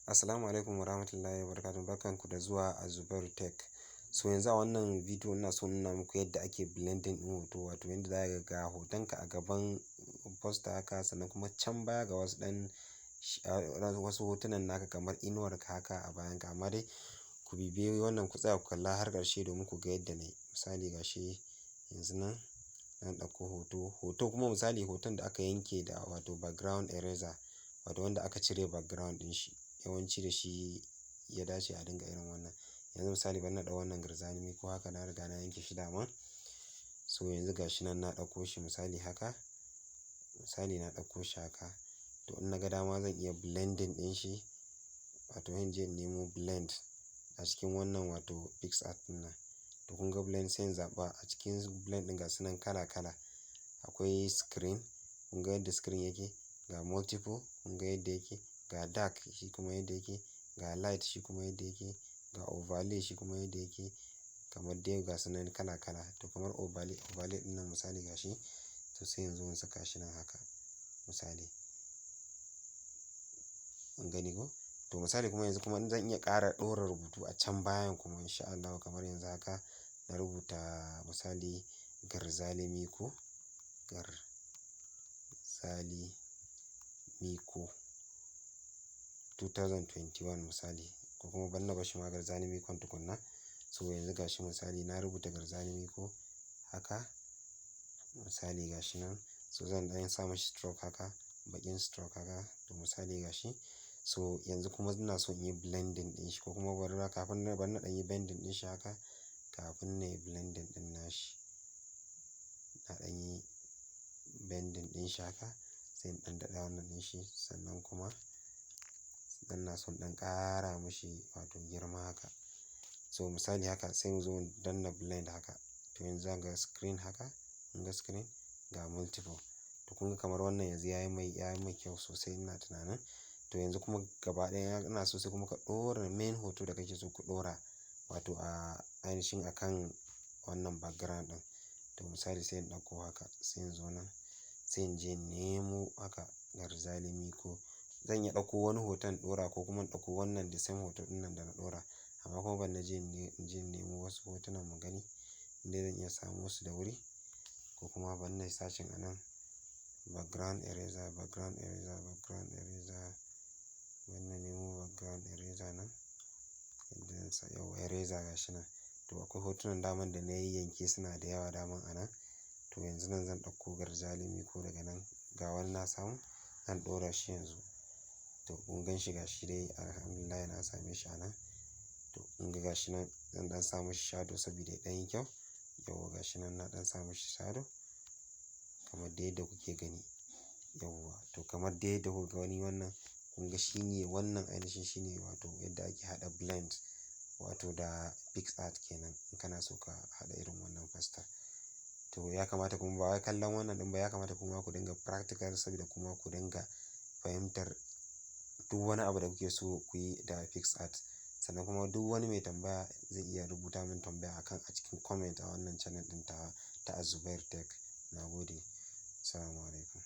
Assalamu alaikum warahmatullahi wabarakatuh. Barkanku da zuwa a Zubairu Tech. So yanzu a wannan bidiyo ina so nuna muku yadda ake blending ɗin hoto, wato yadda za ka ga hotonka a gaban poster haka, sannan kuma can baya ga wasu ɗan wasu hotunan naka kamar inuwarka haka a bayanka. Amma dai ku bibiyi wannan, ku tsaya ku kalla har ƙarshe domin ku ga yadda na yi. Misali, gashi yanzu nan zan ɗauko hoto, hoto kuma misali hoton da aka yanke da wato background eraser, wato wanda aka cire background ɗin shi. Yawanci da shi ya dace a dinga irin wannan. Yanzu misali, bari na ɗau wannan Garzali ko haka, na riga na yanke shi dama. So yanzu gashi nan na ɗauko shi misali haka. Misali na ɗauko shi haka. To in na ga dama zan iya blending ɗin shi, wato in je in nemo blend a cikin wannan, wato PicsArt ɗin nan. To kun ga blend, sai in zaɓa a cikin blend ɗin, ga su nan kala kala. Akwai screen, kun ga yadda screen yake, ga multiple, kun ga yadda yake, ga dark shi kuma yadda yake, ga light shi kuma yadda yake, ga overlay shi kuma yadda yake, kamar dai ga su nan kala kala. To kamar overlay, overlay ɗin nan misali gashi, to sai in zo in saka shi nan haka misali. Kun gani ko? To misali kuma yanzu kuma zan iya ƙara ɗora rubutu a can bayan kuma in sha Allahu, kamar yanzu haka na rubuta misali Garzali Miko, Garzali Miko 2021 misali, ko kuma bari na barshi ma Garzali Mikon tukuna. So yanzu gashi misali na rubuta Garzali Miko haka, misali gashi nan. So zan ɗan sa mashi stroke haka, baƙin stroke haka. To misali gashi. So yanzu kuma ina so in yi blending ɗin shi, ko kuma bari kafin bari na ɗan yi bending ɗin shi haka kafin na yi blending ɗin nashi. Na ɗan yi bending ɗin shi haka, sai in ɗan daɗa wannan ɗin shi, sannan kuma ina son ɗan ƙara mashi wato girma haka. So misali haka, sai mu zo mu danna blend haka. To yanzu zan ga screen haka, kun ga screen, ga multiple. To kun ga kamar wannan yanzu yayi mai kyau sosai ina tunanin. To yanzu kuma gaba ɗaya ina so sai kuma ka ɗora main hoto da kake so ku ɗora, wato a ainihin akan wannan background ɗin. To misali sai in ɗauko haka, sai in zo nan, sai in je in nemo haka Garzali Miko. Zan iya ɗauko wani hoton ɗora ko kuma in ɗauko wannan the same hoto ɗin nan da na ɗora. Amma kuma bari na je in je in nemo wasu hotunan mu gani indai zan iya samo su da wuri, ko kuma bari nayi searching a nan background eraser, background eraser, background eraser. Bari na nemo background eraser nan. Inda zan sa yauwa eraser, gashi nan. To akwai hotunan daman da na yayyanke, suna da yawa daman a nan. To yanzu nan zan ɗauko Garzali Miko daga nan, ga wani na samu, zan ɗora shi yanzu. To kun gan shi, gashi dai, Alhamdulillah, na same shi a nan. To kun ga gashi nan, zan ɗan sa mashi shadow saboda ya ɗan yi kyau. Yauwa, gashi nan na ɗan sa mashi shadow kamar dai yadda kuke gani. Yauwa, to kamar dai yadda kuka gani wannan, kun ga shine wannan, ainihin shine wato yadda ake haɗa blend, wato da PicsArt kenan, in kana so ka haɗa irin wannan poster. To ya kamata kuma ba wai kallon wannan ɗin ba, ya kamata kuma ku dinga practical saboda kuma ku dinga fahimtar duk wani abu da kuke so ku yi da PicsArt. Sannan kuma duk wani mai tambaya zai iya rubuta min tambaya akan a cikin comment a wannan channel ɗin ta Azubair Tech. Na gode. Assalamu alaikum.